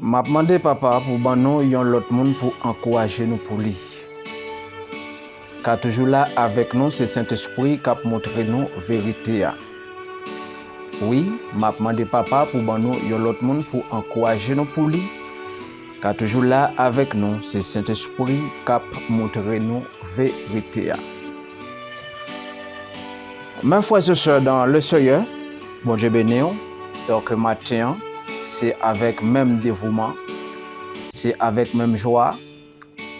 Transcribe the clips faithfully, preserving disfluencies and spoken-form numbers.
M ap mande Papa pou ban nou yon lòt moun pou ankouraje nou pou li. Ka toujou la avèk nou, se Sentespri k ap montre nou verite a. Wi, m ap mande Papa pou ban nou yon lòt moun pou ankouraje nou pou li. Ka toujou la avèk nou, se Sentespri k ap montre nou verite a. Mes frères et sœurs dans le Seigneur, Bondye beni w. Donk, maten an, se avèk menm devouman, se avèk menm jwa,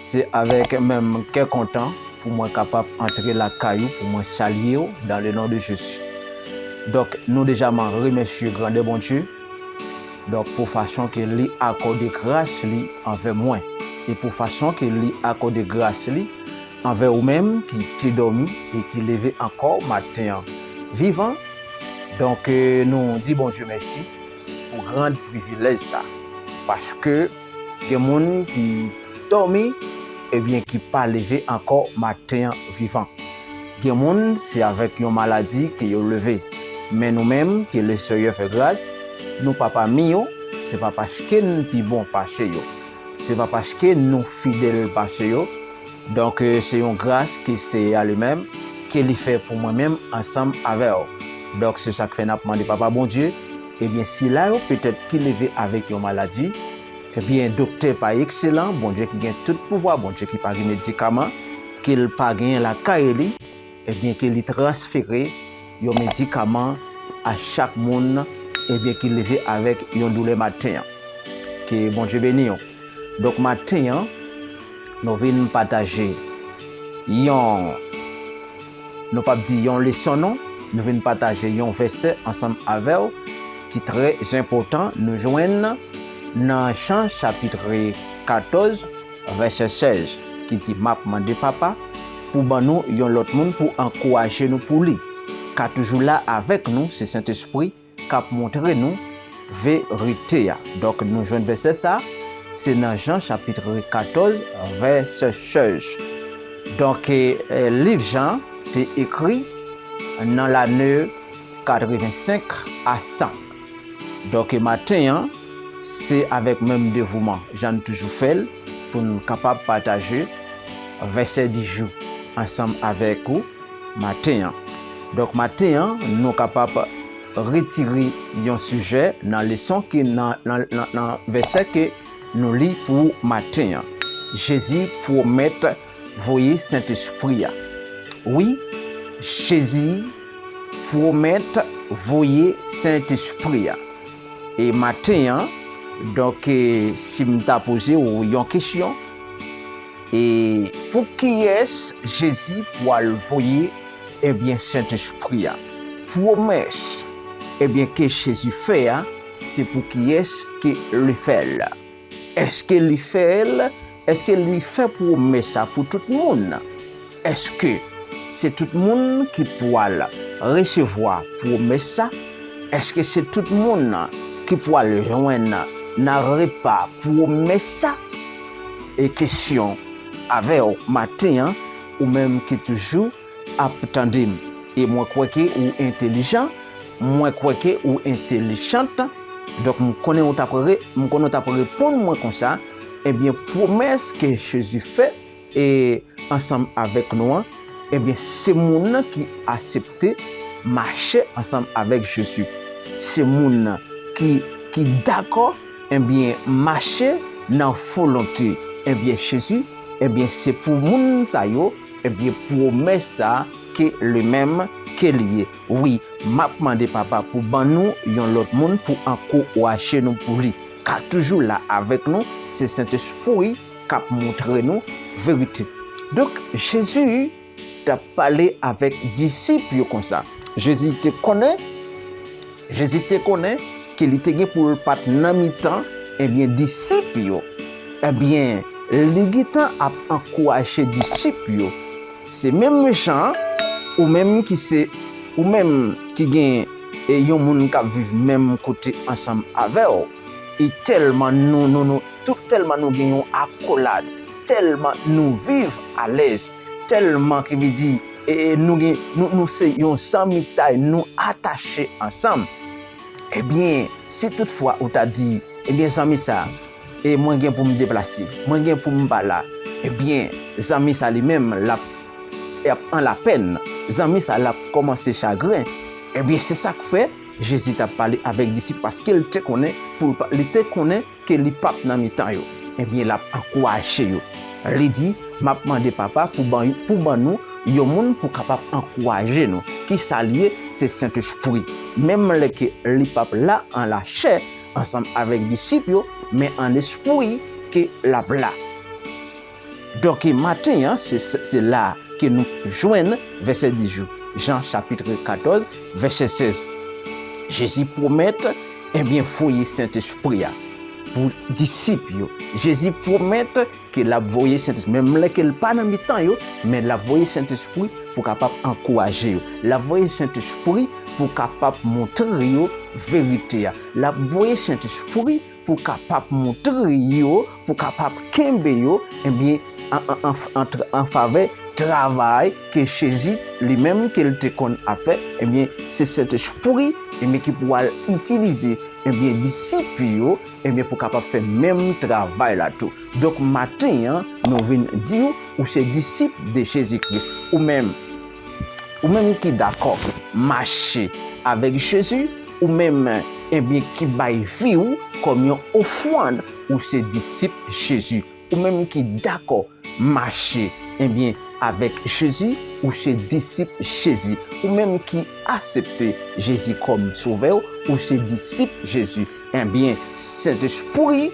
se avèk menm kè kontan pou mwen kapab antre lakay ou, pou mwen salye w dans le nom de Jésus. Donk, nou dejaman remèsye grandè Bondye, donk, pou fason ke li akòde gras li anvè mwen, e pou fason ke li akòde gras li anvè ou menm ki te dòmi e ki leve ankò maten an vivan. Donk, eh, nou di Bondye mèsi pou gran privilèj sa, paske gen moun ki dòmi, ebyen, ki pa leve ankò maten an vivan. Gen moun, se avèk yon maladi ke yo leve. Men nou menm, ke Leseyè fè gras, nou pa pami yo, se pa paske n pi bon pase yo. Se pa paske nou fidèl pase yo. Donk, eh, se yon gras ke Seyè a li menm, ke li fè pou mwen menm ansanm avè w. Donk, se sa k fè n ap mande Papa Bondye, ebyen, sila yo petèt ki leve avèk yon maladi, ebyen, doktè pa ekselan, Bondye ki gen tout pouvwa, Bondye ki pa gen medikaman, ke l pa genyen lakay li, ebyen, ke li transfere yon medikaman a chak moun, ebyen, ki leve avèk yon doulè maten an. Ke Bondye beni w. Donk, maten an, nou vin pataje yon, nou p ap di yon leson non, nou vin pataje yon vèsè ansanm avè w ki trè enpòtan. Nou jwenn nan Jan chapit katòz, vèsè sèz, ki di, "M ap mande Papa pou ban nou yon lòt moun pou ankouraje nou pou li. Ka toujou la avèk nou, se Sentespri k ap montre nou verite a." Donk, nou jwenn vèsè sa, se nan Jan chapit katòz, vèsè sèz. Donk, eh, liv Jan te ekri nan lane katrevensenk a san. Donk, maten an, se avèk menm devouman, jan n toujou fè l, pou n kapab pataje vèsè di jou ansanm avèk ou maten an. Donk, maten an, nou kapab retire yon sijè nan leson ki nan, nan, nan, nan vèsè ke nou li pou maten an. Jezi pwomèt voye Sentespri a. Wi, Jezi pwomèt voye Sentespri a. E maten an, donk, eh, si m ta poze w yon kesyon, e pou kiyès Jezi pwal voye, ebyen, Sentespri a? Pwomès, ebyen, ke Jezi fè a, se pou kiyès ke li fè l? Èske li fè l? Èske li fè pwomès sa pou tout moun? Èske se tout moun ki pwal resevwa pwomès sa? Èske se tout moun ki pwal jwenn nan repa pwomès sa? E kesyon avè w maten an, ou menm ki toujou ap tande m. E mwen kwè ke ou entelijan, mwen kwè ke ou entelijant. Donk, m konnen ou t ap re-, m konnen ou t ap reponn mwen konsa, ebyen, pwomès ke Jezi fè, e ansanm avèk nou an, ebyen, se moun nan ki aksepte mache ansanm avèk Jezi. Se moun nan ki, ki dakò, ebyen, mache nan volonte, ebyen, Jezi, ebyen, se pou moun sa yo, ebyen, pwomès sa ke li menm ke li ye. Wi, m ap mande Papa pou ban nou yon lòt moun pou ankouraje nou pou li. Ka toujou la avèk nou, se Sentespri k ap montre nou verite. Donk, Jezi t ap pale avèk disip yo konsa. Jezi te konnen, Jezi te konnen ke li te gen pou l pa t nan mitan, ebyen, disip yo. Ebyen, li gentan ap ankouraje disip yo. Se menm jan, ou menm ki se, ou menm ki gen, e, yon moun k ap viv menm kote ansanm avè w, e tèlman nou, nou, nou, tout tèlman nou gen yon akolad, tèlman nou viv alèz, tèlman ki vle di, e, e, nou gen, nou, nou se yon zanmitay, nou atache ansanm. Ebyen, si toutfwa ou ta di, ebyen, zanmi sa, e mwen gen pou m deplase, mwen gen pou m pa la. Ebyen, zanmi sa li menm, l ap, l ap an lapèn. Zanmi sa, l ap kòmanse chagren. Ebyen, se sa k fè Jezi t ap pale avèk disip, paske l te konnen, pou l pa, li te konnen ke li p ap nan mitan yo. Ebyen, l ap ankouraje yo. Li di, "M ap mande Papa pou ban, pou ban nou yon moun pou kapab ankouraje nou." Ki sa l ye? Se Sentespri. Menm lè ke li p ap la an lachè ansanm avèk disip yo, men an lespri ke l ap la. Donk, maten an, se, se, se la ke nou jwenn vèsè dis yo. Jan chapit katòz, vèsè sèz. Jezi pwomèt, ebyen, voye Sentespri a pou disip yo. Jezi pwomèt ke l ap voye Sentespri, menm lè ke l pa nan mitan yo, men l ap voye Sentespri pou kapab ankouraje yo. L ap voye Sentespri pou kapab montre yo verite a. L ap voye Sentespri pou kapab montre yo, pou kapab kenbe yo, ebyen, an, an, an, an, an favè travay ke Jezi li menm ke l te konn ap fè, ebyen, se Sentespri, ebyen, ki pou al itilize, ebyen, disip yo, ebyen, pou kapab fè menm travay la tou. Donk, maten an, nou vin di w, ou se disip de Jezi Kris. Ou menm, ou menm ki dakò mache avèk Jezi, ou menm, ebyen, ki bay vi w kòm yon ofrann, ou se disip Jezi. Ou menm ki dakò mache, ebyen, avèk Jezi, ou se disip Jezi. Ou menm ki aksepte Jezi kòm sovè w, ou se disip Jezi. Ebyen, Sentespri,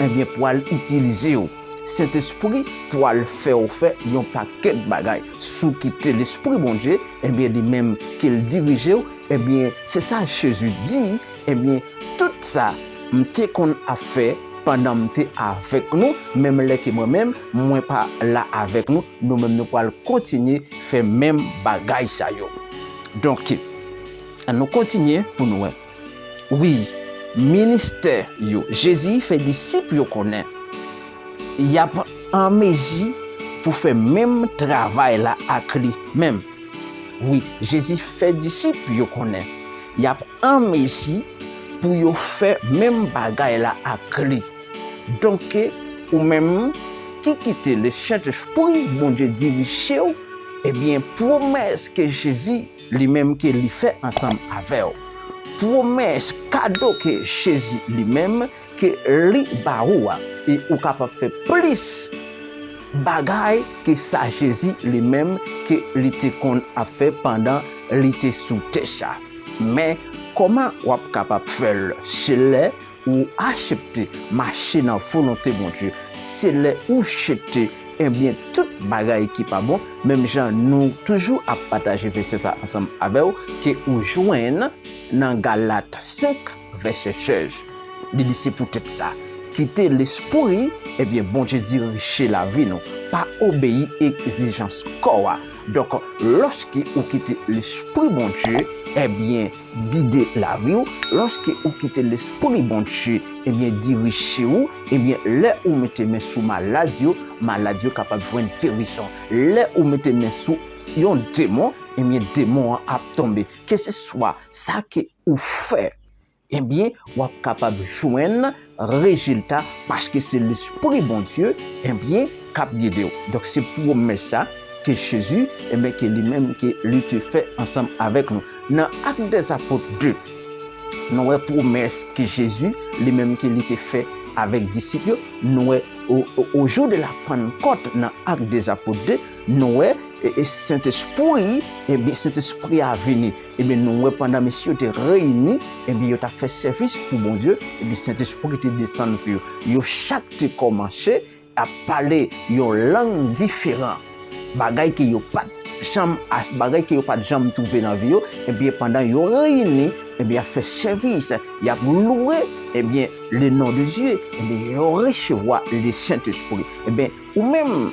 ebyen, pou al itilize w. Sentespri pou al fè w fè yon pakèt bagay. Si w kite Lespri Bondye, ebyen, li menm ke l dirije w, ebyen, se sa Jezi di, ebyen, tout sa m te konn ap fè pandan m te avèk nou, menm lè ke mwen menm, mwen pa la avèk nou, nou menm nou pral kontinye fè menm bagay sa yo. Donk, an nou kontinye pou nou wè. Wi, ministè yo, Jezi fè disip yo konnen y ap an mezi pou fè menm travay la ak li menm. Wi, Jezi fè disip yo konnen y ap an mezi pou yo fè menm bagay la ak li. Donk, ou menm ki kite Lesentespri Bondye dirije w, ebyen, pwomès ke Jezi li menm ke li fè ansanm avè w. Pwomès, kado ke Jezi li menm ke li ba ou a, e ou kapab fè plis bagay ke sa Jezi li menm ke li te konn ap fè pandan li te sou tè sa. Men, kòman w ap kapab fè l? Se lè ou aksepte mache nan volonte Bondye. Se lè ou jete, ebyen, tout bagay ki pa bon, menm jan nou toujou ap pataje vèsè sa ansanm avè w, ke ou jwenn nan Galat senk, vèsè sèz. Li di, se poutèt sa, kite Lespri, ebyen, Bondye dirije lavi nou. Pa obeyi egzijans kò a. Donk, lòske ou kite Lespri Bondye, ebyen, gide lavi w, lòske ou kite Lespri Bondye, ebyen, dirije w, ebyen, lè ou mete men sou malad yo, malad yo kapab jwenn gerizon. Lè ou mete men sou yon demon, ebyen, demon an ap tonbe. Keseswa sa ke ou fè, ebyen, w ap kapab jwenn rezilta, paske se Lespri Bondye, ebyen, k ap gide w. Donk, se pwomès sa ke Jezi, ebyen, ke li menm, ke li te fè ansanm avèk nou. Nan Actes des Apôtres de, nou wè pwomès ke Jezi, li menm, ke li te fè avèk disip yo. Nou wè, au, au, au jour de la Pentecôte, nan Actes des Apôtres de, nou wè, e, e Sentespri, ebyen, Sentespri a vini. Ebyen, nou wè pandan mesye yo te reyini, ebyen, yo t ap fè sèvis pou Bondye, ebyen, Sentespri te desann sou yo. Yo chak te kòmanse ap pale yon lang diferan. Bagay ke yo pa t janm ach-, bagay ke yo pa t janm twouve nan vi yo, ebyen, pandan yo reyini, ebyen, y ap fè sèvis, y ap louwe, ebyen, le nom de Dieu, ebyen, yo resevwa le Sentespri. Ebyen, ou menm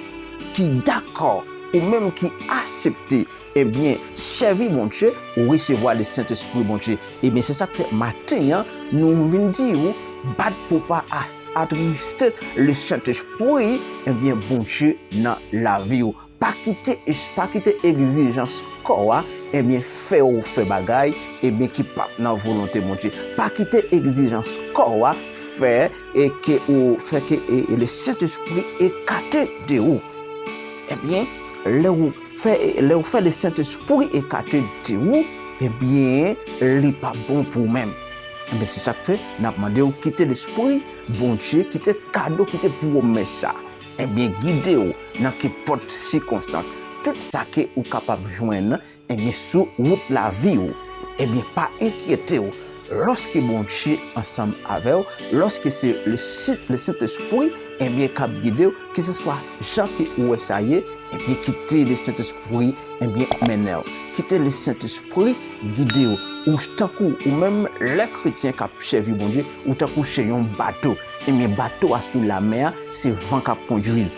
ki dakò, ou menm ki aksepte, ebyen, sèvi Bondye, ou resevwa le Sentespri Bondye. Ebyen, se sa k fè maten an, nou vin di w, bat pou pa a-, atriste le Sentespri, ebyen, Bondye nan lavi w. Pa kite es-, pa kite egzijans kò a, ebyen, fè w fè bagay, ebyen, ki p ap nan volonte Bondye. Pa kite egzijans kò a fè e ke ou fè ke e, e le Sentespri ekate de ou. Ebyen, lè ou fè, lè ou fè le Sentespri ekate de ou, ebyen, li pa bon pou ou menm. Ebyen, se sa k fè, n ap mande w kite Lespri Bondye, kite kado, kite pwomès sa. Ebyen, gide w nan kenpòt sikonstans. Tout sa ke ou kapab jwenn, ebyen, sou wout lavi w, ebyen, pa enkyete w. Lòske Bondye ansanm avè w, lòske se le, si- le Sentespri, ebyen, k ap gide w, keseswa jan ke ou wè sa ye, ebyen, kite le Sentespri, ebyen, mennen w. Kite le Sentespri gide w. Ou tankou, ou menm, lè kretyen k ap sèvi Bondye, ou tankou se yon bato. Ebyen, bato a sou lamè a, se van k ap kondui l.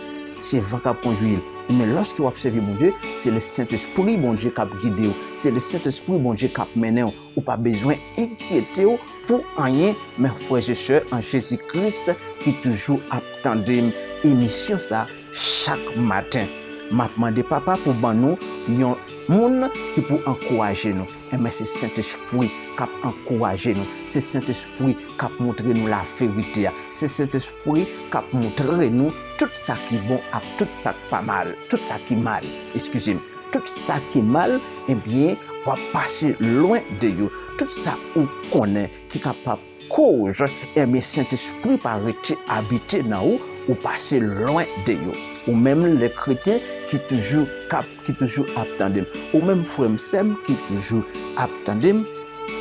Se van k ap kondui l. Ebyen, lòske w ap sèvi Bondye, se le Sentespri Bondye k ap gide w. Se le Sentespri Bondye k ap mennen w. Ou pa bezwen enkyete w pou anyen, men frè e sè an Jezi Kris ki toujou ap tande m emisyon sa chak maten. M ap mande Papa pou ban nou yon moun ki pou ankouraje nou. Enben, se Sentespri k ap ankouraje nou. Se Sentespri k ap montre nou laverite a. Se Sentespri k ap montre nou tout sa ki bon ak tout sa k pa mal, tout sa ki mal, eskize m. Tout sa ki mal, ebyen, w ap pase lwen de yo. Tout sa ou konnen ki kapab koz, ebyen, Sentespri pa rete abite nan ou, ou pase lwen de yo. Ou menm, le kretyen ki toujou k ap, ki toujou ap tande m. Ou menm, frè m, sè m, ki toujou ap tande m,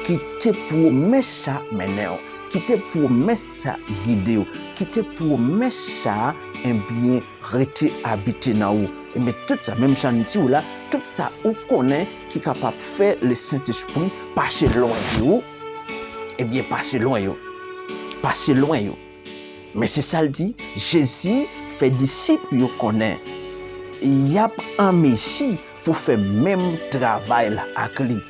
kite pwomès sa mennen w. Kite pwomès sa gide w. Kite pwomès sa, ebyen, rete abite nan ou. Ebyen, tout sa, menm jan n di w la, tout sa ou konnen ki kapab fè le Sentespri pase lwen de ou, ebyen, pase lwen yo. Pase lwen yo. Men se sa l di, Jezi fè disip yo konnen y ap an mezi pou fè menm travay la ak li.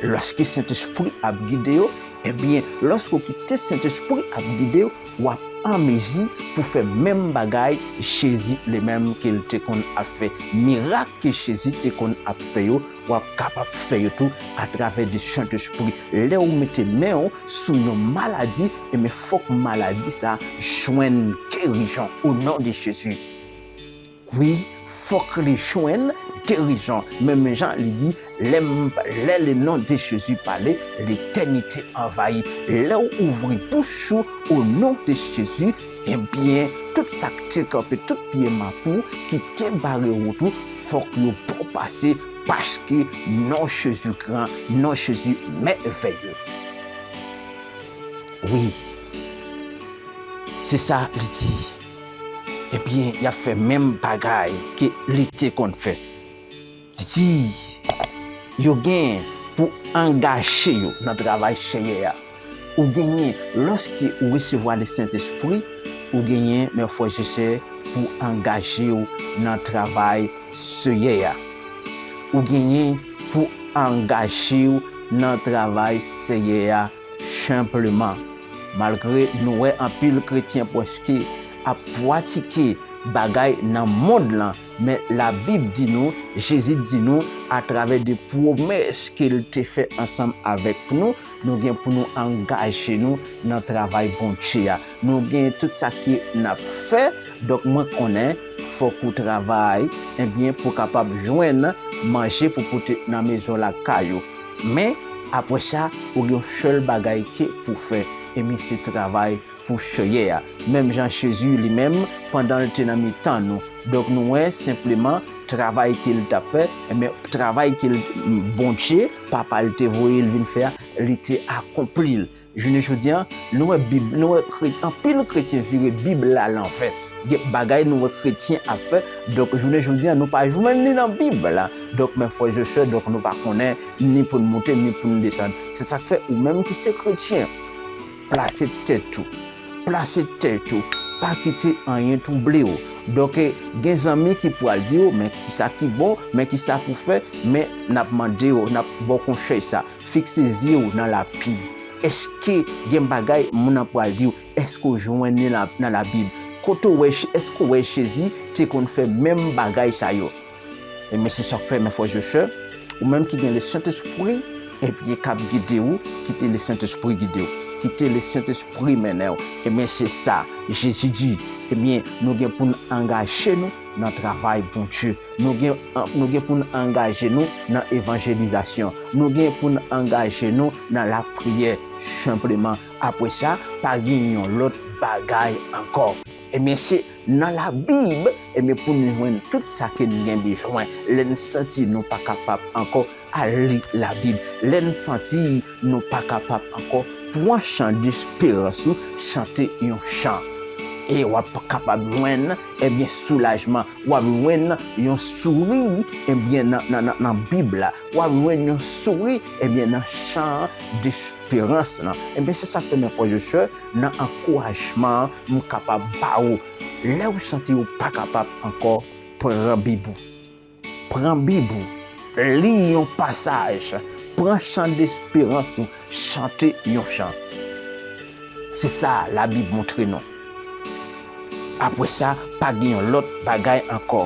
Lòske Sentespri ap gide yo, ebyen, lòske w kite Sentespri ap gide w, w ap an mezi pou fè menm bagay Jezi li menm ke l te konn ap fè. Mirak ke Jezi te konn ap fè yo, w ap kapab fè yo tou atravè de Sentespri. Lè w mete men w sou yon maladi, ebyen, fòk maladi sa jwenn gerizon, o non de Jezi. Wi, fòk li jwenn gerizon. Menm jan li di, lè m, lè le non de Jezi pale, letènite anvayi. Lè w ouvri bouch ou, o non de Jezi, ebyen, tout sa k te kanpe, tout pye mapou ki te bare wout ou, fòk yo bò pase, paske non Jezi gran, non Jezi mèvèye. Wi, se sa li di. Ebyen, y ap fè menm bagay ke li te konn fè. Li di, yo gen pou angaje yo nan travay Seyè a. Ou genyen, lòske ou resevwa le Sentespri, ou genyen, men frè e sè, pou angaje w nan travay Seyè a. Ou genyen pou angaje w nan travay Seyè a senpleman. Malgre nou wè anpil kretyen prèske ap pratike bagay nan mond lan, men Labib di nou, Jezi di nou, atravè de pwomès ke l te fè ansanm avèk nou, nou gen pou nou angaje nou nan travay Bondye a. Nou gen tout sa ke n ap fè, donk mwen konnen fòk ou travay, ebyen, pou w kapab jwenn manje pou pote nan mezon lakay ou. Men, apre sa, ou gen yon sèl bagay ke pou fè, ebyen, se travay pou Seyè a. Menm jan Jezi li menm, pandan l te nan mitan nou. Donk, nou wè senpleman travay ke l t ap fè, ebyen, travay ke l, Bondye, Papa l te voye l vin fè a, li te akonpli l. Jounen jodi a, nou wè Bib, nou wè kre- anpil kretyen vire Bib la lanvè. Gen bagay nou wè kretyen ap fè, donk jounen jodi a, nou pa jwenn li nan Bib la. Donk, men frè e sè, donk nou pa konnen ni pou n moute, ni pou n desann. Se sa k fè ou menm ki se kretyen, plase tèt ou. Plase tèt ou. Pa kite anyen twouble w. Donk, gen zanmi ki pral di w, men kisa ki bon, men kisa pou fè, men n ap mande w, n ap ba w konsèy sa. Fikse zye w nan Labib. Èske gen bagay moun nan pral di w, èske w jwenn li la- nan Labib? Kote w wè, èske w wè Jezi te konn fè menm bagay sa yo? Ebyen, se sa k fè, men frè e sè, ou menm ki gen le Sentespri, ebyen, k ap gide w, kite le Sentespri gide w. kite Lesentespri mennen w. Ebyen, se sa Jezi di. Ebyen, nou gen pou n angaje nou nan travay Bondye. Nou gen, nou gen pou n angaje nou nan evanjelizasyon. Nou gen pou n angaje nou nan lapriyè. Senpleman, apre sa, pa gen yon lòt bagay ankò. Ebyen, se nan Labib, ebyen, pou n jwenn tout sa ke n gen bezwen. Lè n santi nou pa kapab ankò, al li Labib. Lè n santi nou pa kapab ankò, pran chan desperans ou, chante yon chan. E w ap kapab jwenn, ebyen, soulajman. W ap jwenn yon souri, ebyen, nan, nan, nan, nan Bib la. W ap jwenn yon souri, ebyen, nan chan desperans lan. Ebyen, se sa k fè, mè frè e sè, nan ankourajman an, m kapab ba ou. Lè w santi w pa kapab ankò, pran Bib ou. Pran Bib ou, li yon pasaj, pran chan desperans ou, chante yon chan. Se sa Labib montre nou. Apre sa, pa gen yon lòt bagay ankò.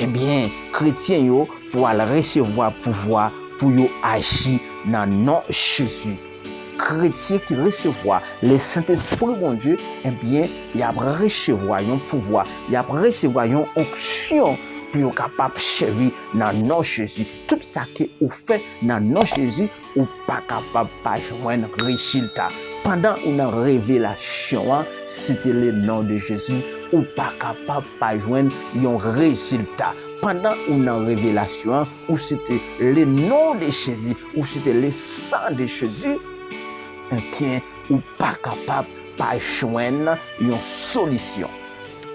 Ebyen, kretyen yo pral resevwa pouvwa pou yo aji nan non Jezi. Kretyen ki resevwa Lesentespri Bondye, ebyen, y ap resevwa yon pouvwa, y ap resevwa yon onksyon pou yo kapab sèvi nan non Jezi. Tout sa ke ou fè nan non Jezi, ou pa kapab pa jwenn rezilta. Pandan ou nan revelasyon an, site le non de Jezi, ou pa kapab pa jwenn yon rezilta. Pandan ou nan revelasyon an, ou site le non de Jezi, ou site le san de Jezi, ebyen, ou pa kapab pa jwenn yon solisyon.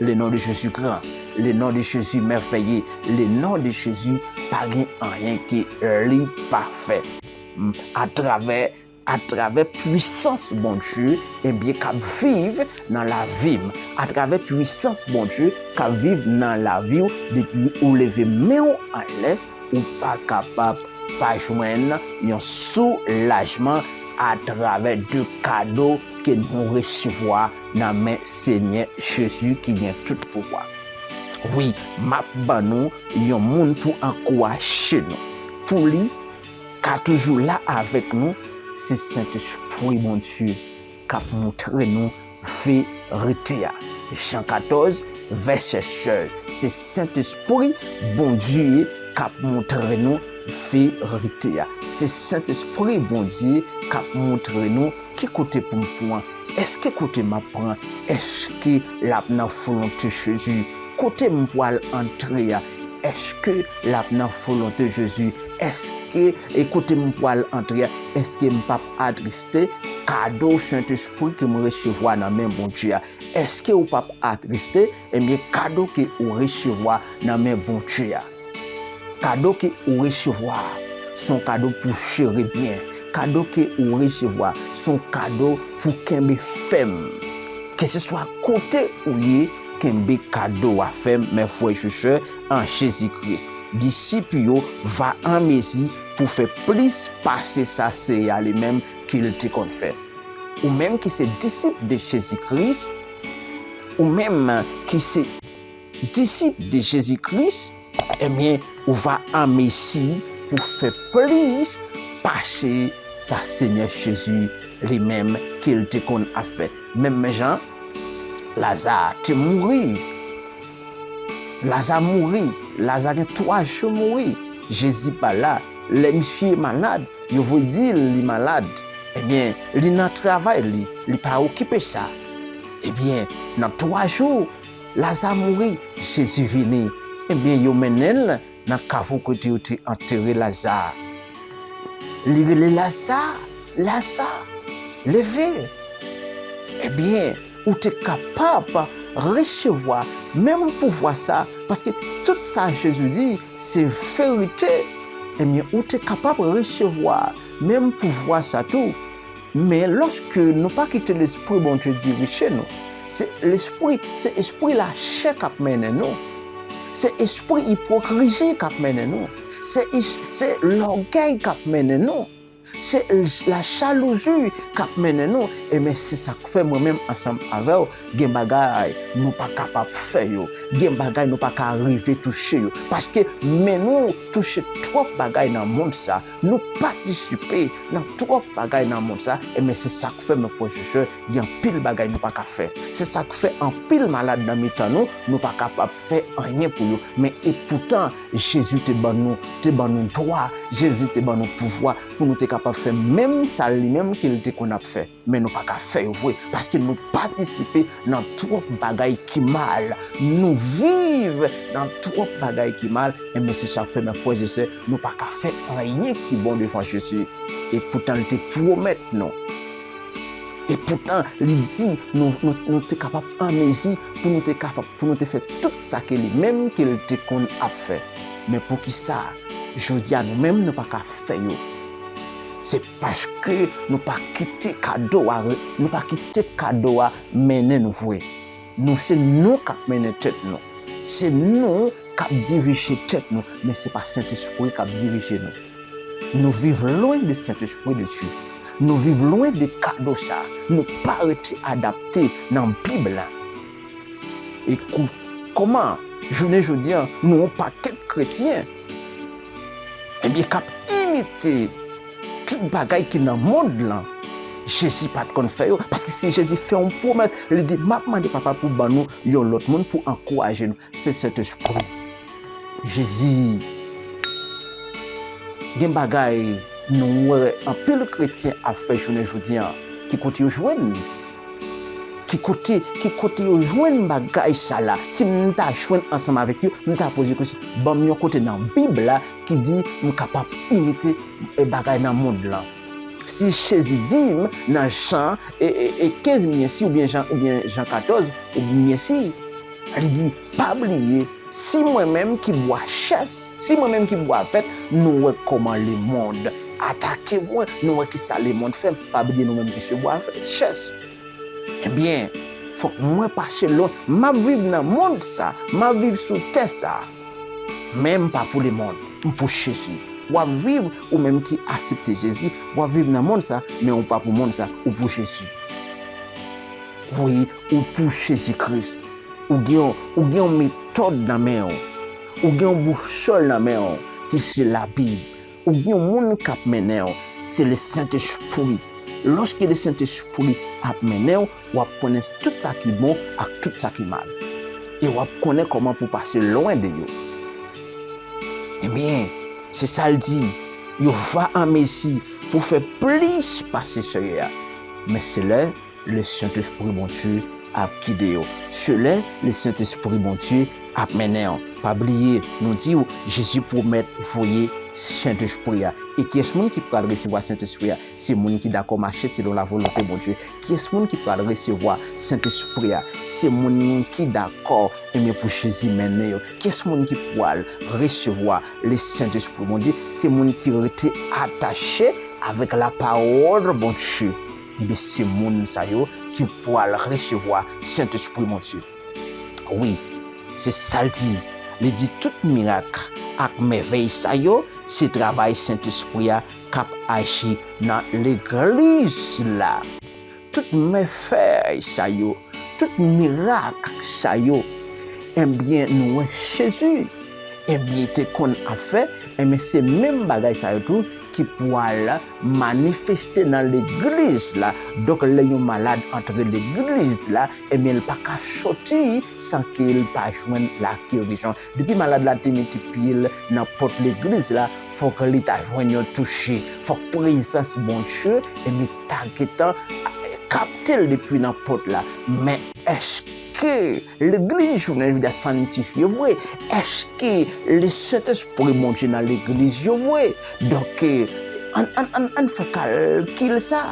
Le non de Jezi gran, le non de Jezi mèvèye, le non de Jezi pa gen anyen ke li pa fè. Atravè, atravè pwisans Bondye, ebyen, k ap viv nan lavi m. Atravè pwisans Bondye k ap viv nan lavi w, depi ou leve men w anlè, ou pa kapab pa jwenn yon soulajman atravè de kado ke nou resevwa nan men Senyè Jezi ki gen tout pouvwa. Wi, m ap ban nou yon moun pou ankouraje nou, pou li ka toujou la avèk nou, se Sentespri Bondye k ap montre nou verite a. Jan katòz, vèsè sèz. Se Sentespri Bondye k ap montre nou verite a. Se Sentespri Bondye k ap montre nou ki kote pou m pran. Èske kote m ap pran, èske l ap nan volonte Jezi? Kote m pral antre a, èske l ap nan volonte Jezi? Èske, e kote m pral antre a, èske m p ap atriste? Kado Sentespri ke m resevwa nan men Bondye a, èske ou p ap atriste? Ebyen, kado ke ou resevwa nan men Bondye a, kado ke ou resevwa a, se yon kado pou jere byen. Kado ke ou resevwa, se yon kado pou kenbe fèm. Keseswa kote ou ye, kenbe kado a fèm, mè frè e sè an Jezi Kris. Disip yo va an mezi pou fè plis pase sa Seyè a li menm ke l te konn fè. Ou menm ki se disip de Jezi Kris, ou menm ki se disip de Jezi Kris, ebyen, ou va an mezi pou fè plis pase sa Senyè Jezi li menm ke l te konn ap fè. Menm jan Laza te mouri. Laza mouri. Laza gen twa jou mouri. Jezi pa la. Lè misye malad, yo voye di l li malad. Ebyen, li nan travay li, li pa okipe sa. Ebyen, nan twa jou, Laza mouri, Jezi vini. Ebyen, yo mennen l nan kavo kote yo te antere Laza. Li rele, Laza, Laza, leve! Ebyen, ou te kapab resevwa menm pouvwa sa, paske tout sa Jezi di, se verite. Ebyen, ou te kapab resevwa menm pouvwa sa tou. Men lòske nou pa kite Lespri Bondye dirije nou, se lespri, se espri lachè k ap mennen nou. Se espri ipokrizi k ap mennen nou. Se is-, se lògèy k ap mennen nou. Se lajalouzi k ap mennen nou. Ebyen, se sa k fè mwen menm ansanm avè w, gen bagay nou pa kapab fè yo. Gen bagay nou pa ka rive touche yo. Paske men nou touche twòp bagay nan mond sa. Nou patisipe nan twòp bagay nan mond sa. Ebyen, se sa k fè, men frè e sè, gen anpil bagay nou pa ka fè. Se sa k fè anpil malad nan mitan nou, nou pa kapab fè anyen pou yo. Men epoutan, Jezi te ban nou, te ban nou dwa, Jezi te ban nou pouvwa pou nou te kapab fè menm sa li menm ke l te konn ap fè. Men nou pa ka fè yo vre, paske nou patisipe nan twòp bagay ki mal. Nou viv nan twòp bagay ki mal. Ebyen, se sa k fè, men frè e sè, nou pa ka fè anyen ki bon devan Jezi. Epoutan, li te pwomèt nou. Epoutan, li di nou, nou, nou te kapab an mezi pou nou te kapab, pou nou te fè tout sa ke li menm ke l te konn ap fè. Men poukisa jodi a nou menm nou pa ka fè yo? Se paske nou pa kite kado a, nou pa kite kado a mennen nou vre. Nou, se nou k ap mennen tèt nou. Se nou k ap dirije tèt nou, men se pa Sentespri k ap dirije nou. Nou viv lwen de Sentespri de Dye. Nou viv lwen de kado sa. Nou pa rete adapte nan Bib la. E kou-, kòman, jounen jodi a, nou yon pakèt kretyen, ebyen, k ap imite tout bagay ki nan mond lan, Jezi pa t konn fè yo. Paske si Jezi fè yon pwomès, li di, "M ap mande Papa pou ban nou yon lòt moun pou ankouraje nou." Se Sentespri. Jezi, gen bagay nou wè anpil kretyen ap fè jounen jodi a, ki kote yo jwenn li? Ki kote, ki kote yo jwenn bagay sa la? Si m ta jwenn ansanm avèk yo, m ta poze kesyon, ban m yon kote nan Bib la ki di m kapab imite, e, bagay nan mond lan. Si Jezi di m nan Jan, e, e, e kenz, m byen si, oubyen Jan, oubyen Jan katòz, oubyen si, li di, "Pa bliye, si mwen menm ki bwa chèch, si mwen menm ki bwa vèt, nou wè kòman lemonn atake mwen, nou wè kisa lemonn fè m, pa bliye nou menm ki se bwa chèch." Ebyen, fòk mwen pase lwen, m ap viv nan mond sa, m ap viv sou tè sa. Men m pa pou lemonn, m pou Jezi. W ap viv, ou menm ki aksepte Jezi, w ap viv nan mond sa, men ou pa pou mond sa, ou pou Jezi. Wi, ou pou Jezi Kris. Ou gen yon, ou gen yon metòd nan men w. Ou gen yon bousòl nan men w, ki se Labib. Ou gen yon moun k ap mennen w, se Lesentespri. Lòske Lesentespri ap mennen w, w ap konnen tout sa ki bon ak tout sa ki mal. E w ap konnen kòman pou pase lwen de yo. Ebyen, se sa l di, yo va an mezi pou fè plis pase Seyè a. Men se lè Lesentespri Bondye ap gide yo. Se lè Lesentespri Bondye ap mennen yo. Pa bliye, nou di w, Jezi pwomèt voye Sentespri a. E kiyès moun ki pral resevwa Sentespri a? Se moun ki dakò mache selon lavolonte Bondye. Kiyès moun ki pral resevwa Sentespri a? Se moun ki dakò, ebyen, pou Jezi mennen yo. Kiyès moun ki pral resevwa Lesentespri Bondye? Se moun ki rete atache avèk lapawòl Bondye. Ebyen, se moun sa yo ki pral resevwa Sentespri Bondye. Wi, se sa l di. Li di tout mirak ak mèvèy sa yo, se travay Sentespri a k ap aji nan legliz la. Tout mèvèy sa yo, tout mirak sa yo, ebyen, nou wè Jezi, ebyen, te konn ap fè, ebyen, se menm bagay sa yo tou ki pral manifeste nan legliz la. Donk, lè yon malad antre legliz la, ebyen, l pa ka soti san ke l pa jwenn lagerizon. Depi malad la te mete pye l nan pòt legliz la, fòk li ta jwenn yon touche. Fòk prezans Bondye, ebyen, ta gentan kapte l depi nan pòt la. Men èske legliz jounen jodi a sanntifye vre? Èske Lesentespri Bondye nan legliz yo vre? Donk, eh, ann, ann, ann, ann fè kalkil sa.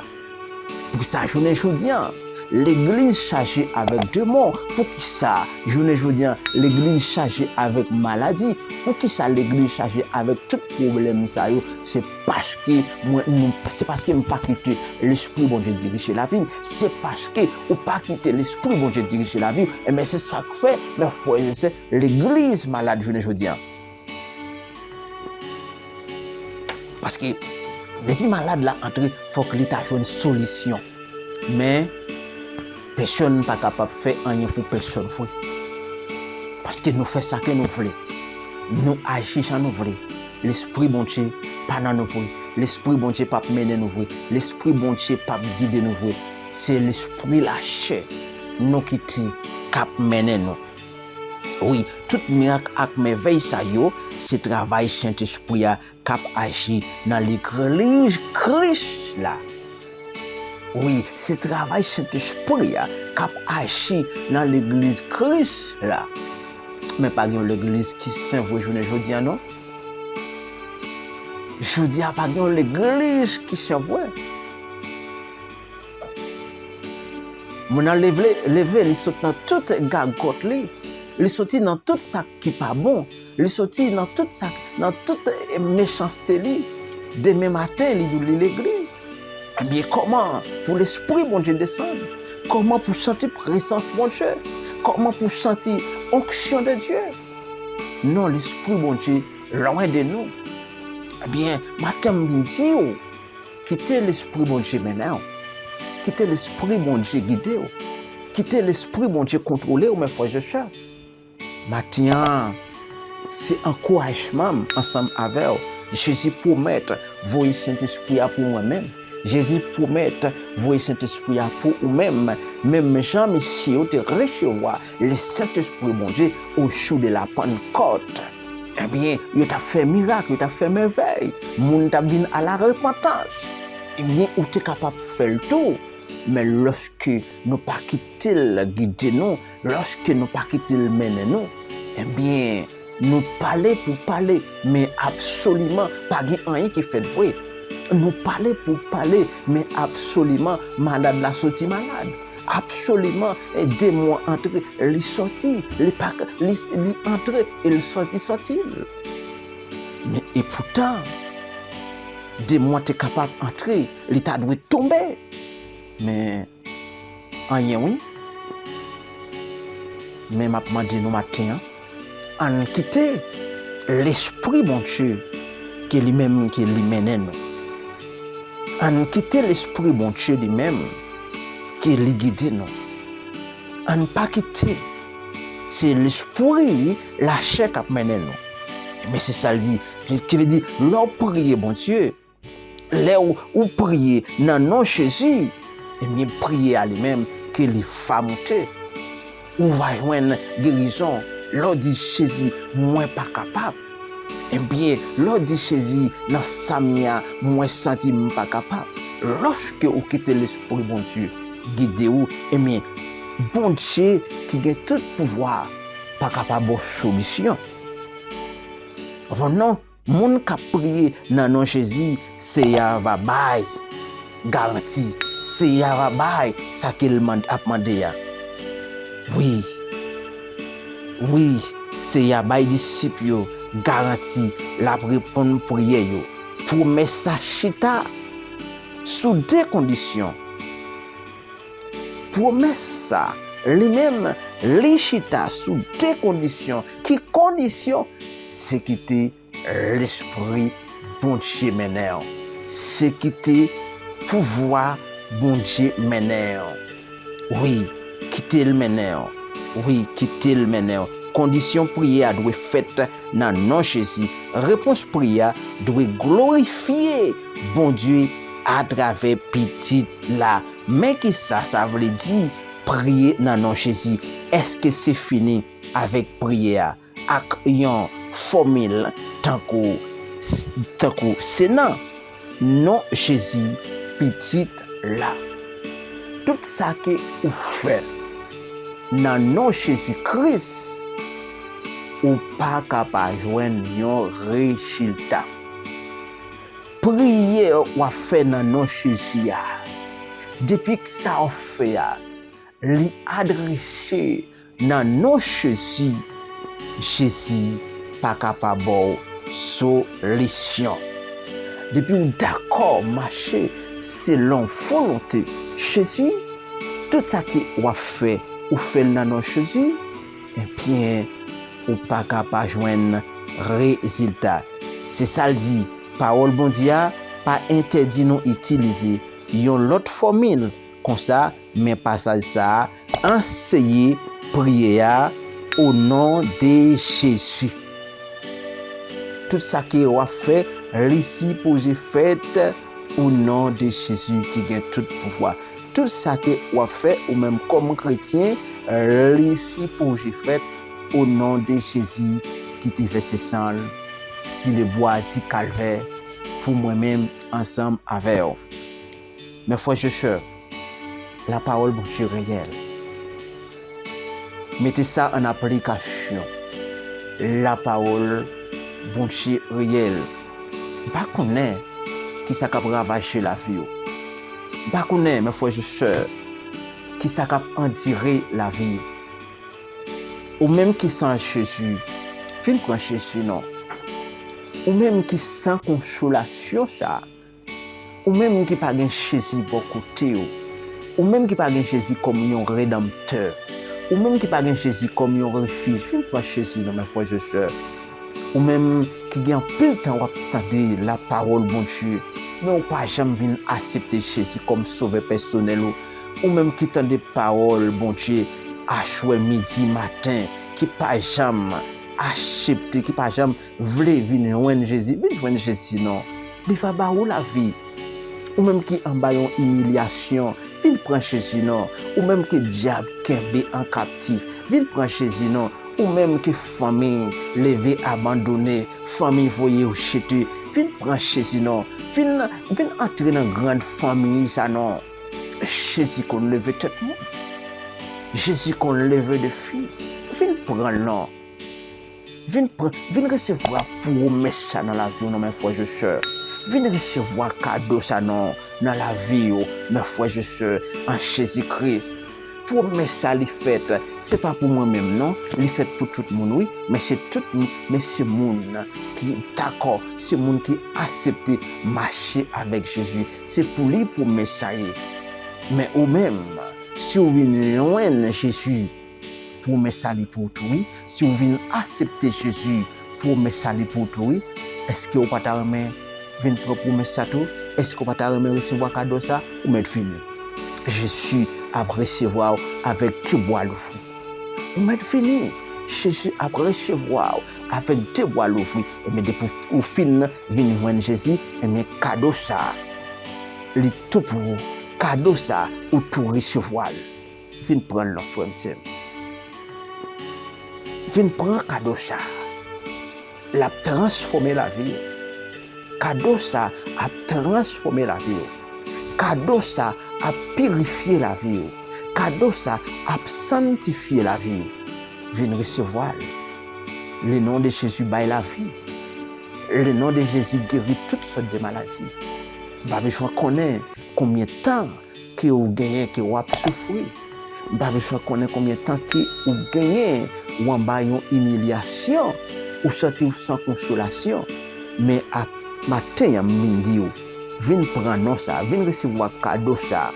Poukisa jounen jodi a, legliz chaje avèk demon? Poukisa jounen jodi a, legliz chaje avèk maladi? Poukisa legliz chaje avèk tout pwoblèm sa yo? Se paske mwen, nou, se paske m pa kite Lespri Bondye dirije lavi m. Se paske ou pa kite Lespri Bondye dirije lavi w. Ebyen, se sa k fè, men frè e sè, legliz malad jounen jodi a. Paske Depi malad la antre, fòk li ta jwenn solisyon. Men, pèsonn pa kapab fè anyen pou pèsonn vre. Paske nou fè sa ke nou vle. Nou aji jan nou vle. Lespri Bondye pa nan nou vre. Lespri Bondye p ap mennen nou vre. Lespri Bondye p ap gide nou vre. Se lespri lachè nou kite k ap mennen nou. Wi, tout mirak ak mèvèy sa yo, se travay Sentespri a k ap aji nan legliz Kris la. Wi, se travay Sentespri a k ap aji nan legliz Kris la. Men pa gen yon legliz ki sen vre jounen jodi a, non. Jodi a, pa gen yon legliz ki sen vre. Moun nan leve, leve, li sot nan tout gagòt li. Li soti nan tout sa ki pa bon. Li soti nan tout sa, nan tout, eh, mechanste li. Demen maten, li di w li legliz. Ebyen, kòman pou Lespri Bondye desann? Kòman pou santi prezans Bondye? Kòman pou santi onksyon de Dye? Non, Lespri Bondye lwen de nou. Ebyen, maten m vin di w, kite Lespri Bondye mennen w. Kite Lespri Bondye gide w. Kite Lespri Bondye kontwole w, mes frères et sœurs. Maten an, se ankourajman m ansanm avè w. Jezi pwomèt voye Sentespri a pou mwen menm. Jezi pwomèt voye Sentespri a pou ou menm, menm jan mesye yo te resevwa le Sentespri Bondye o jou de la Pannkòt. Ebyen, yo t ap fè mirak, yo t ap fè mèvèy. Moun t ap vin a la repantans. Ebyen, ou te kapab fè l tou. Men lòske nou pa kite l gide nou, lòske nou pa kite l mennen nou, ebyen, nou pale pou pale, men absoliman pa gen anyen ki fèt vre. Nou pale pou pale, men absoliman malad la soti malad. Absoliman, eh, demon antre, li sòti, li pa, li, li antre e li sòti, sòti. Men epoutan, demon an te kapab antre, li ta dwe tonbe. Men anyen wi. Men m ap mande nou maten an, ann kite Lespri Bondye ke li menm ke li mennen nou. Ann kite Lespri Bondye li menm ke li gide nou. Ann pa kite se lespri lachè k ap mennen nou. Men se sa l di, ki vle di, lè w priye Bondye, lè w, ou priye nan non Jezi, ebyen, priyè a li menm, ke li va moute. Ou va jwenn gerizon. Lè w di, Jezi, mwen pa kapab. Ebyen, lè w di, Jezi, nan sa m ye a, mwen santi m pa kapab. Lòske ou kite Lespri Bondye gide w, ebyen, Bondye ki gen tout pouvwa pa kapab ba w solisyon. Ou konprann non? Moun k ap priye nan non Jezi, Seyè a va bay garanti. Seyè a va bay sa ke l mand-, ap mande a. Wi. Wi, Seyè a bay disip yo garanti l ap reponn priyè yo. Pwomès sa chita sou de kondisyon. Pwomès sa, li menm, li chita sou de kondisyon. Ki kondisyon? Se kite Lespri Bondye mennen w. Se kite pouvwa Bondye mennen w. Wi, kite l mennen w. Wi, kite l mennen w. Kondisyon priyè a dwe fèt nan non Jezi. Repons priyè a dwe glorifye Bondye atravè Pitit la. Men kisa sa vle di priye nan non Jezi? Èske se fini avèk priyè a? Ak yon fòmil tankou, tankou se nan non Jezi, Pitit la. Tout sa ke ou fè nan non Jezi Kris, ou pa ka pa jwenn yon rezilta. Priyè w ap fè nan non Jezi a, depi sa w fè a, li adrese nan non Jezi, Jezi pa ka pa ba w solisyon. Depi w dakò mache selon volonte Jezi, tout sa ke w ap fè, ou fè l nan non Jezi, ebyen, ou pa ka pa jwenn rezilta. Se sa l di, pawòl Bondye a, pa entèdi nou itilize yon lòt fòmil. Konsa, men pasaj sa a, anseye priyè a, O non de Jezi. Tout sa ke w ap fè, li sipoze fèt o non de Jezi ki gen tout pouvwa. Tout sa ke w ap fè, ou menm kòm kretyen, li sipoze fèt o non de Jezi ki te vèse san l si lebwa di Kalvè pou mwen menm ansanm avè w. Mes frères et sœurs, lapawòl Bondye reyèl. Mete sa an aplikasyon. Lapawòl Bondye reyèl. M pa konnen ki sa k ap ravaje lavi w. M pa konnen, mes frères et sœurs, ki sa k ap andire lavi w. Ou menm ki san Jezi, vin pran Jezi non. Ou menm ki san konsolasyon sa, ou menm ki pa gen Jezi bò kote w, ou menm ki pa gen Jezi kòm yon redanmtè, ou menm ki pa gen Jezi kòm yon refij, vin pran Jezi non, mes frères et sœurs. Ou menm ki gen anpil tan w ap tande lapawòl Bondye, men ou pa janm vin aksepte Jezi kòm sovè pèsonèl ou. Ou menm ki tande pawòl Bondye aswè, midi, maten, ki pa janm aksepte, ki pa janm vle vin jwenn Jezi, vin jwenn Jezi non. Li va ba ou lavi. Ou menm ki anba yon imilyasyon, vin pran Jezi non. Ou menm ke dyab kenbe an kaptif, vin pran Jezi non. Ou menm ke fanmi leve abandone, fanmi voye w jete, vin pran Jezi non. Vin, vin antre nan grann fanmi sa non. Jezi konn leve tèt moun. Jezi konn leve defi. Vin pran l non. Vin pran, vin resevwa pwomès sa nan lavi w non, mes frères et sœurs. Vin resevwa kado sa non nan lavi w, mes frères et sœurs, an Jezi Kris. Pwomès sa li fèt, se pa pou mwen menm non, li fèt pou tout moun wi, men se tout moun, men se moun ki dakò, se moun ki aksepte mache avèk Jezi. Se pou li pwomès sa ye. Men ou menm, si w vin jwenn Jezi, pwomès sa li pou ou tou wi. Si w vin aksepte Jezi, pwomès sa li pou ou tou wi. Èske w pa ta renmen vin pran pwomès sa tou? Èske w pa ta renmen resevwa kado sa? Ou mèt vini. Jezi ap resevwa w avèk de bra louvri. Ou mèt vini. Jezi ap resevwa w avèk de bra louvri. Ebyen, depi w fin vin jwenn Jezi, ebyen, kado sa, li tou pou ou. Kado sa, ou tou resevwa l. Vin pran l non, frè m, sè m. Vin pran kado sa. L ap transfòme lavi w. Kado sa ap transfòme lavi w. Kado sa ap pirifye lavi w. Kado sa ap sanntifye lavi w. Vin resevwa l. Le non de Jezi bay lavi. Le non de Jezi geri tout sòt de maladi. M pa bezwen konnen konbyen tan ke w genyen ke w ap soufri. M pa bezwen konnen konbyen tan ke w genyen w anba yon imilyasyon, ou santi w san konsolasyon. Men a maten an, m vin di w, vin pran non sa, vin resevwa kado sa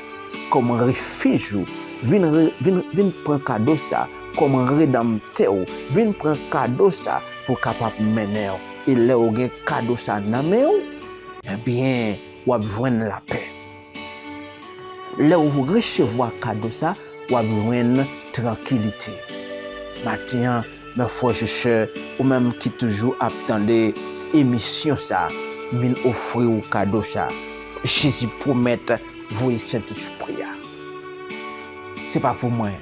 kòm refij ou. Vin, re, vin, vin pran kado sa kòm redanmtè ou. Vin pran kado sa pou w kapab mennen w. E lè w gen kado sa nan men w, ebyen, w ap jwenn lapè. Lè w resevwa kado sa, w ap jwenn trankilite. Maten an, mes frères et sœurs, ou menm ki toujou ap tande emisyon sa, m vin ofri w kado sa. Jezi pwomèt voye Sentespri a. Se pa pou mwen,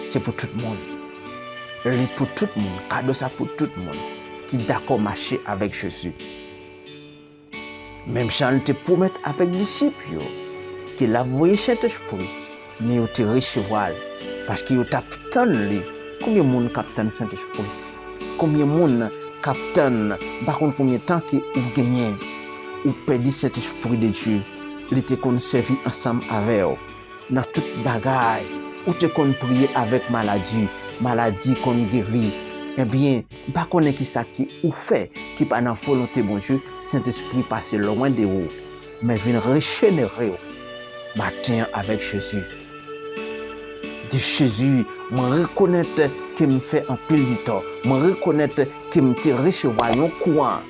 se pou tout moun. Li pou tout moun, kado sa pou tout moun ki dakò mache avèk Jezi. Menm jan l te pwomèt avèk disip yo ke l ap voye Sentespri, men yo te resevwa l, paske yo t ap tann li. Konbyen moun k ap tann Sentespri? Konbyen moun k ap tann? M pa konn konbyen tan ke ou genyen, ou pèdi Sentespri de Dye. Li te konn sèvi ansanm avè w nan tout bagay. Ou te konn priye avèk maladi, maladi konn geri. Ebyen, m pa konnen kisa ke ou fè ki pa nan volonte Bondye, Sentespri pase lwen de ou. Men vin rejenere w maten an avèk Jezi. Di, Jezi, mwen rekonèt ke m fè anpil ditò. Mwen rekonèt ke m te resevwa yon kou an,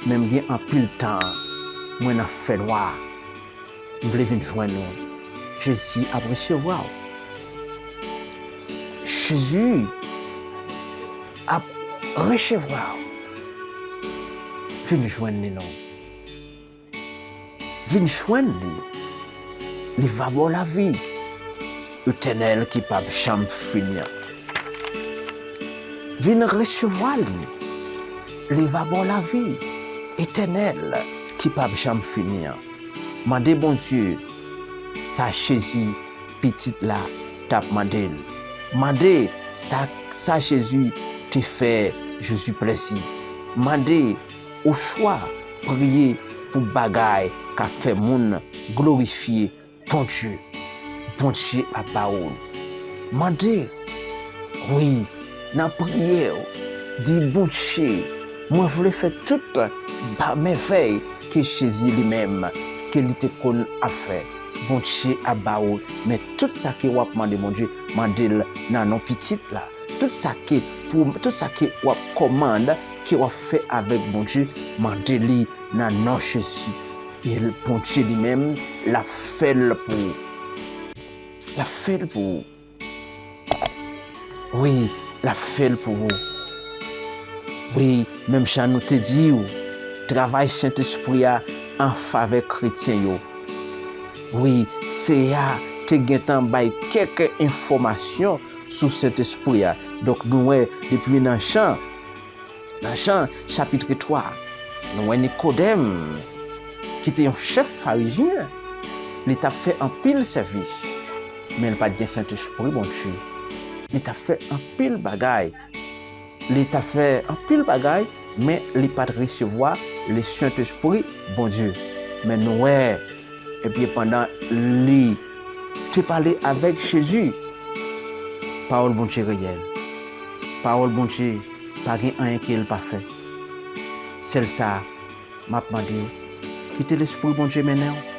men m gen anpil tan. mwen nan fènwa. M vle vin jwenn ou. Jezi ap resevwa w. Jezi ap resevwa w. Vin jwenn li non. Vin jwenn li. Li va ba w lavi etènèl ki p ap janm fini an. Vin resevwa li. Li va ba w lavi etènèl ki p ap janm fini an. Mande Bondye sa Jezi pitit la t ap mande l. Mande sa, sa Jezi te fè Jezi plèzi. Mande oswa priye pou bagay k ap fè moun glorifye Bondye. Bondye ap ba ou l. Mande, wi, nan priyè w, di, Bondye, mwen vle fè tout ba mèvèy ke Jezi li menm, ke li te konn ap fè. Bondye ap ba ou l. Men tout sa ke w ap mande Bondye, mande l nan non pitit la. Tout sa ke pou, tout sa ke w ap kòmande, ke w ap fè avèk Bondye, mande li nan non Jezi. E Bondye li menm, l ap fè l pou ou. L ap fè l pou ou. Wi, l ap fè l pou ou. Wi, menm jan nou te di w, travay Sentespri a an favè kretyen yo. Wi, Seyè a te gentan bay kèk enfòmasyon sou Sentespri a. Donk, nou wè depi nan Jan, nan Jan chapit twa, nou wè Nikodèm, ki te yon chèf farizyen, li t ap fè anpil sèvis, men li pa t gen Sentespri Bondye. Li t ap fè anpil bagay. Li t ap fè anpil bagay, men li pa t resevwa le Sentespri Bondye. Men nou wè, epi pandan li te pale avèk Jezi, pawòl Bondye reyèl. Pawòl Bondye pa gen anyen ke l pa fè. Sèl sa, m ap mande w, kite Lespri Bondye mennen w.